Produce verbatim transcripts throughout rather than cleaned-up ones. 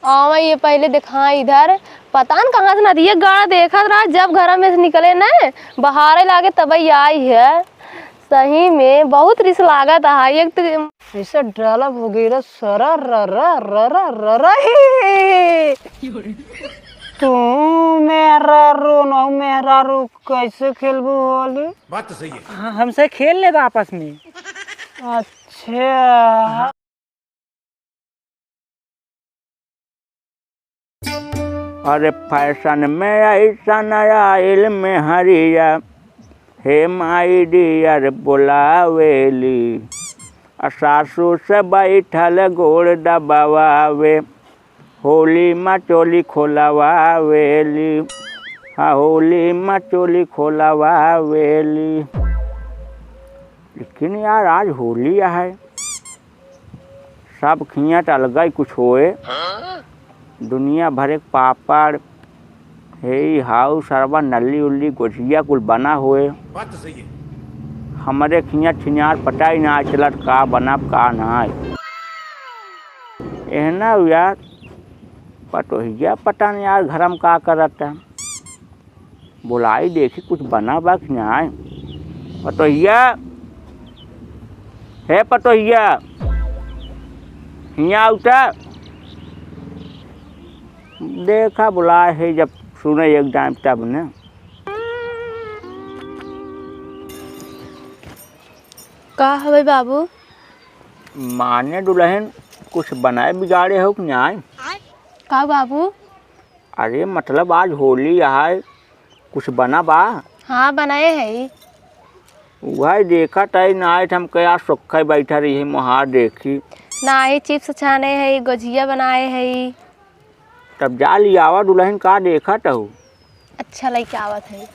आवा, ये पहिले देखा इधर, पता न कहाँ से नदिया गाड़ देखत रहा, जब घर में से निकले न, बहारे लागे तब आई है। सही में बहुत रिस लागत है। एक तो ऐसे डालब वगैरह सरा रा रा रा रा रा रा ही। तू मेहरारू न मेहरारू कैसे खेलबू होली? बात तो सही है। हाँ, हमसे खेल लेबा आपस में। अच्छा। अरे फैशन में ऐसन आइल मेहरिया, हे माई डियर बोलावेली। आ सासू से बैठल गोड़ दबावे, होली मा चोली खोलवावेली। हाँ, होली मा चोली खोलवावेली। लेकिन यार, आज होली है, सब खियाँ त अलगा ही कुछ होए। दुनिया भर एक पापड़, हे ई हाउ सरवा, नल्ली उल्ली गोझिया कुल बना होए। बात तो सही है। हमरे खियाँ छिनार पता ही ना चलत का बनब का ना। एहना यार, पतोहिया पता नहीं यार घर में का करत है। बोलाई देखी कुछ बना बा कि नाय। पतोहिया, हे पतोहिया, हियाँ आउ त। देखा बोलाए है, जब सुने एक दाम तब न। का हवे बाबू? माने दुलहिन, कुछ बनाए बिगाड़े हो कि नाय? का बाबू? अरे मतलब आज होली है, कुछ बना बा? हाँ, बनाए है। वही देखत है, नाय त हम कहे आज सोखा बैठा रही है, मोहार देखी। नाही, चिप्स छाने है, गोझिया बनाए है। तब जा लियावा दुलहिन, का देखत हऊ? अच्छा लइके आवत है।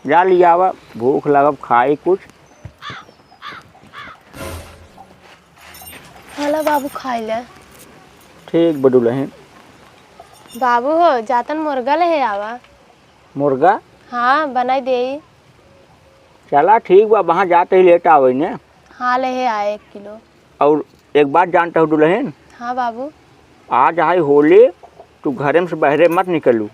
जा लियावा, भूख लगब, खाई कुछ। हला बाबू, खाई ले। ठीक बा दुलहिन। बाबू हो, जातन मुर्गा लेहे आवा। मुर्गा? हाँ, बनाई देई। चला ठीक बा, वहाँ जाते ही लेट आवे ने। हाँ, लेहे आए एक किलो। और एक बात जानत हऊ दुलहिन? हाँ बाबू। आज आई होली, तू घरे में से बहरे मत निकलू।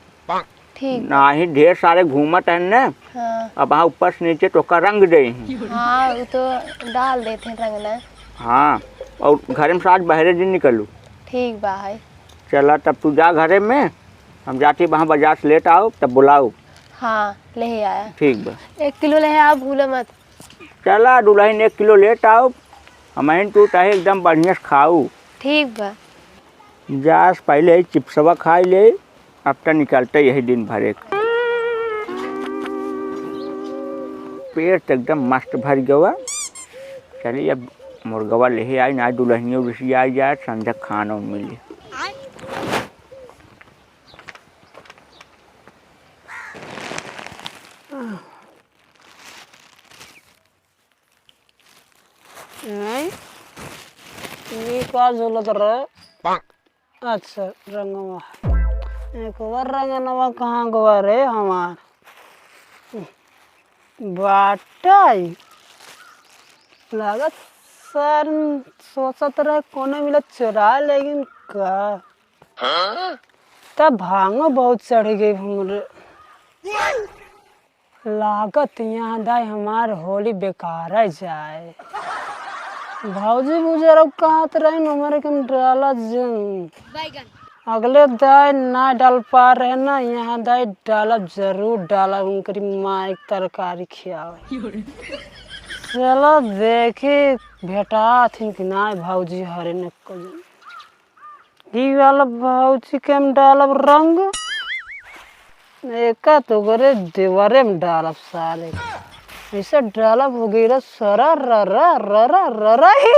ठीक बा। नाही ढेर सारे घूमत हैं ने, हाँ। अब वहाँ ऊपर से नीचे तोका रंग देइहीं। हाँ, वो तो डाल देते हैं रंग ना। हाँ, और घरे में से आज बहरे जिन निकलू। ठीक बा है। चला तब तू जा घरे में, हम जाती वहाँ बाजार से लेट आउब, तब बोलाउब। हाँ, लेहे आया। ठीक बा। एक किलो लेहे आवा, भूला मत। चला दुलहिन, एक किलो लेट आउब, हमहिन तू चाहे एकदम बढ़िया से खाऊ। ठीक बा। जास पहिले चिप्सवा खाई ले, अब त निकलते यही दिन भरे। पेट त एकदम मस्त भर गवा। चली अब मुर्गवा लेहे आई, ना दुलहिनियो रिसियाई जाए, संझा खाना मिली। नहीं, ये का झूलत रहे? अच्छा, रंगवा। एक बार रंगनवा कहाँ गवा रे हमार? बाटाई। लागत सर सोचत रहे कोनो मिला चुरा लेकिन का? तब भांगो बहुत चढ़ गई हमरे। लागत यहाँ दाई हमार होली बेकार जाए। भौजी बुजुर्ग कहत रहिन हमरे के हम डाला जन। अगले दाई ना डाल पा रहे ना, यहाँ दाई डालब जरूर डालब, उनकरी माई के तरकारी खियावे। चलो देखी भेटाथिन कि ना भौजी हरे ने को जन। ई वाला भौजी के हम डालब रंग, एका तो ओकरे देवरे में डालब सारे। ऐसे डालब हो गई रे सरा रा रा रा रा रा रा ही।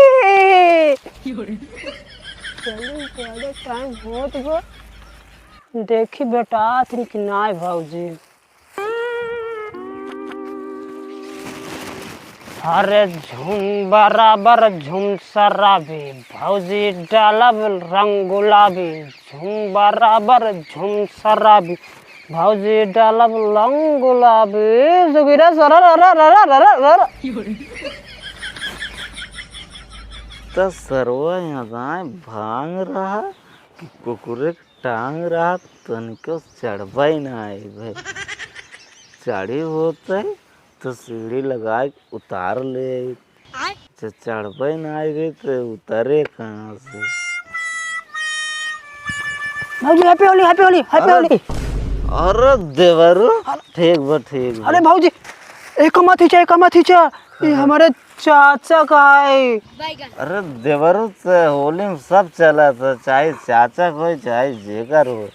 चलो, ज्यादा टाइम होत बा, देखी भेटाथिन कि नाय भौजी। अरे झुम बराबर झुम शराबी, भौजी डालब रंग गुलाबी। झुम बराबर झुम शराबी, भौजी डालब रंग गुलाबी। जोगिरा सरा रा रा रा रा रा रा। त सरवा यहाँ गाय भांग रहा। कि कुकुरे के टांग रहा, तनिको चढ़बे ना आई भाई। चढ़ी होते तो सीढ़ी लगाए के उतार ले आई। च-, चढ़बे ना आई भाई तो उतरे कहाँ से? भौजी, happy होली, happy होली, happy अरे, होली। अरे देवरू, ठीक बा, ठीक बा। अरे भौजी, एक मत खींचा, एक मत खींचा, ये हाँ। हमारे चाचा का है। अरे देवरू, त होली में सब चला था, चाहे चाचा का होई, चाहे जेकर होई।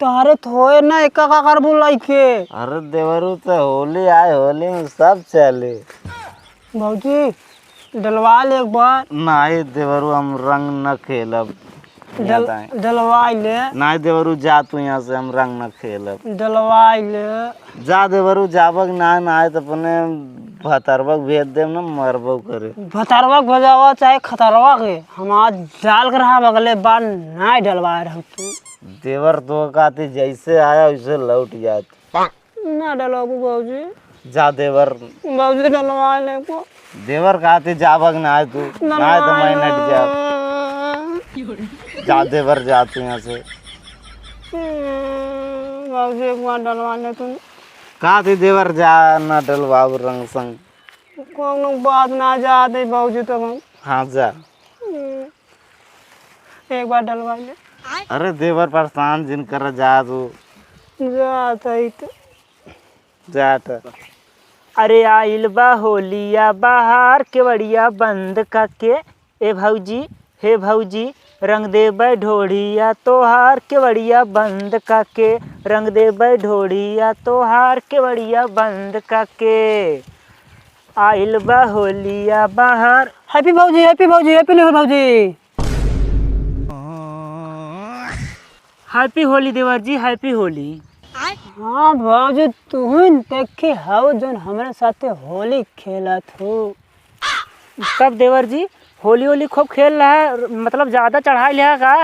तारे थोए ना, एका का करबू लइके? अरे देवरू, त होली आए, होली में सब चले। भौजी, डलवा ले एक बार। नाहीं देवरू, हम रंग न खेलब। डल-, बताएं। डलवाई ले। नाहीं देवरू, जा तू यहाँ से, हम रंग न खेलब। डलवाई ले। जा देवरू, जाबक ना, नाहीं त अपने भतरबक भेज देब ना, मरबो करे। भतरबक भेजावा चाहे खतरबक, हमार डाल के रहा, अगले बार नाहीं डलवाए रहू तू। देवर तो कहती जैसे आया वैसे लौट जात। ना डलवाबू भौजी। जा देवर। भौजी डलवा ले को। देवर कहती जाबक ना है तू, ना ना है तो मैं नट जा। जा देवर, जा तू यहाँ से। हम्म, भौजी एक बार डलवा ले तू। कहती देवर जा ना डलवाबू रंग संग। कौनो बात ना, जा दे भौजी तब हम। हाँ जा। हम्म। एक बार डलवा ले। अरे देवर परेशान जिन कर जा तू। जा तई तो। जा त। अरे आइल बा होलिया बहार, केवड़िया बंद कके, ए भौजी, हे भौजी, रंग देबै ढोढ़िया तोहार, केवड़िया बंद कके, रंग देबै ढोढ़िया तोहार, केवड़िया बंद कके। आइल बा होलिया बहार। Happy भौजी, happy भौजी, happy new year भौजी। Happy होली देवर जी, happy होली। हाँ भौजी, तुहूँ देखी हऊ जौन हमरे साथे होली खेलत हो। कब देवर जी, होली होली खूब खेल रहा है, मतलब ज्यादा चढ़ाई लिया का?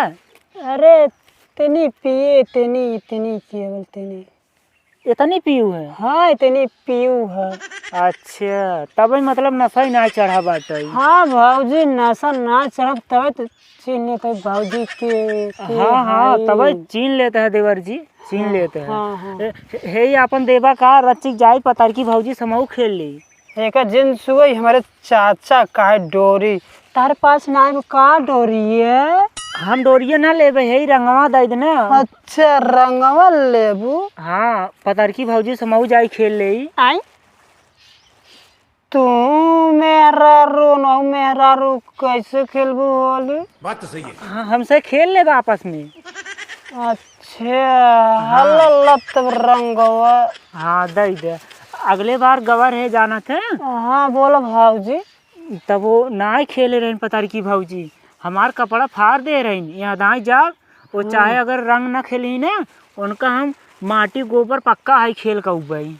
अरे इतनी पिए, इतनी, इतनी केवल इतनी। इतनी पीऊ है? हाँ, इतनी पीऊ है। अच्छा, तबे मतलब नशा ही ना चढ़ा बाटे। हाँ भौजी, नशा ना चढ़ब तबे तो चीन लेते भौजी के, के हाँ, हाँ, हई। तबे चीन लेते हैं देवर जी, चीन हाँ, लेते हैं। हाँ, हाँ। हे, हे, हे, ये अपन देवा का रचिक जाई पतरकी भौजी समऊ खेल ली। एका जिन सुई हमरे चाचा काहे डोरी? तारे पास ना आइब का डोरिये? हम डोरिये ना लेबे, हे रंगवा दे देना। अच्छा, रंगवा लेबू? हाँ, पतरकी भौजी समऊ जाई खेल लेई। आई? तू मेहरारू न मेहरारू कैसे खेलबू होली? बात तो सही है। हाँ, हमसे खेल लेबा आपस में। अच्छा, हाँ। हल्ला लत रंगवा। हाँ, दे दे। अगले बार गवर है जानत है? हाँ, बोलो भौजी। तब वो नाय खेले रहन पतरकी भौजी, हमार कपड़ा फाड़ दे रहन। यहाँ दाई जाब, वो हाँ। चाहे अगर रंग ना खेली ना, उनका हम माटी गोबर पक्का है खेल का उबई।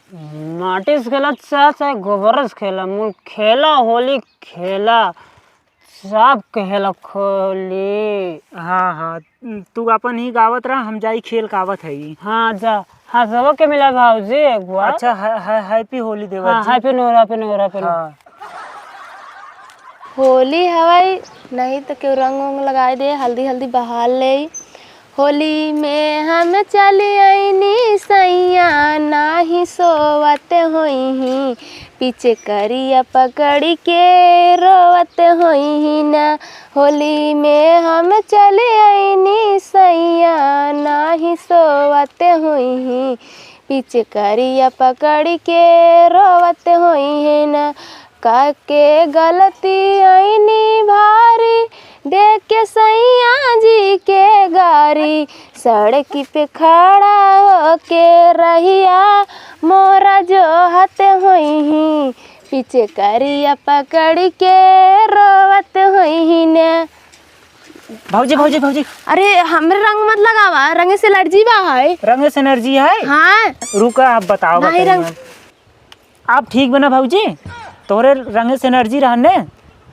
माटी से खेला चाहे, चाहे गोबर से खेला, मुल खेला, होली खेला, सब कहेला खोली। हाँ, हाँ, तू अपन ही गावत रह, हम जाई खेल का आवत है। हाँ, जा। हाँ, सबो के मिला भौजी एक बार। अच्छा, ह-, ह-, happy होली देवर हाँ, जी। Happy new year, happy new year, happy new year। हाँ। होली हवाई, नहीं तो केहू रंग उंग लगाए दे, हल्दी हल्दी बहार ले। होली में हम चली आईनी सैया, नाही सोवत होइहीं, पीछे करिया पकड़ी के रोवत होइहीं ना। होली में हम चली आईनी सैया, नाही सोवत होइहीं, पीछे करिया पकड़ी के रोवत होइहीं ना। काके गलती आईनी भारी, देके सैया जी के गारी, सड़की पे खड़ा होके रहिया मोरा जोहत होइहीं, पीछे करिया पकड़ी के रोवत होइहीं ने। भौजी, भौजी, भौजी। अरे, हमरे रंग मत लगावा, रंगे से एलर्जी बा है। रंगे से एलर्जी है? हाँ। रुका, आप बताओ, नहीं, बताइए रंग आप। आप ठीक बना भौजी? तोहरे रंगे से एलर्जी रहने?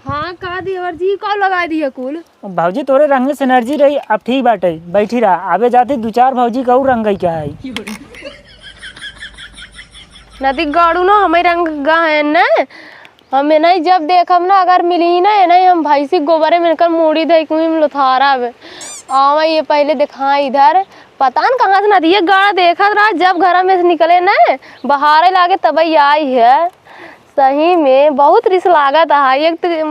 हाँ, का देवर जी, का लगा दिया कुल? भौजी, तोहरे रंगे से एलर्जी रही, अब ठीक बाटे, बैठी रहा। आवे जाते दू चार भौजी का और रंग गई क्या है? नदी गाड़ू ना, हमें रंग गा है ना। हम एनही जब देखब ना, अगर मिली ना एनही, हम भैंसी गोबरे में इनकर मूड़ी धई कुई में लोथारब। आवा, ये पहिले देखा इधर, पता न कहाँ से नदिया गाड़ा देखत रहा, जब घर में से निकले न, बहारे लागे तब आई है। सही में बहुत रिस लागत है। एक तो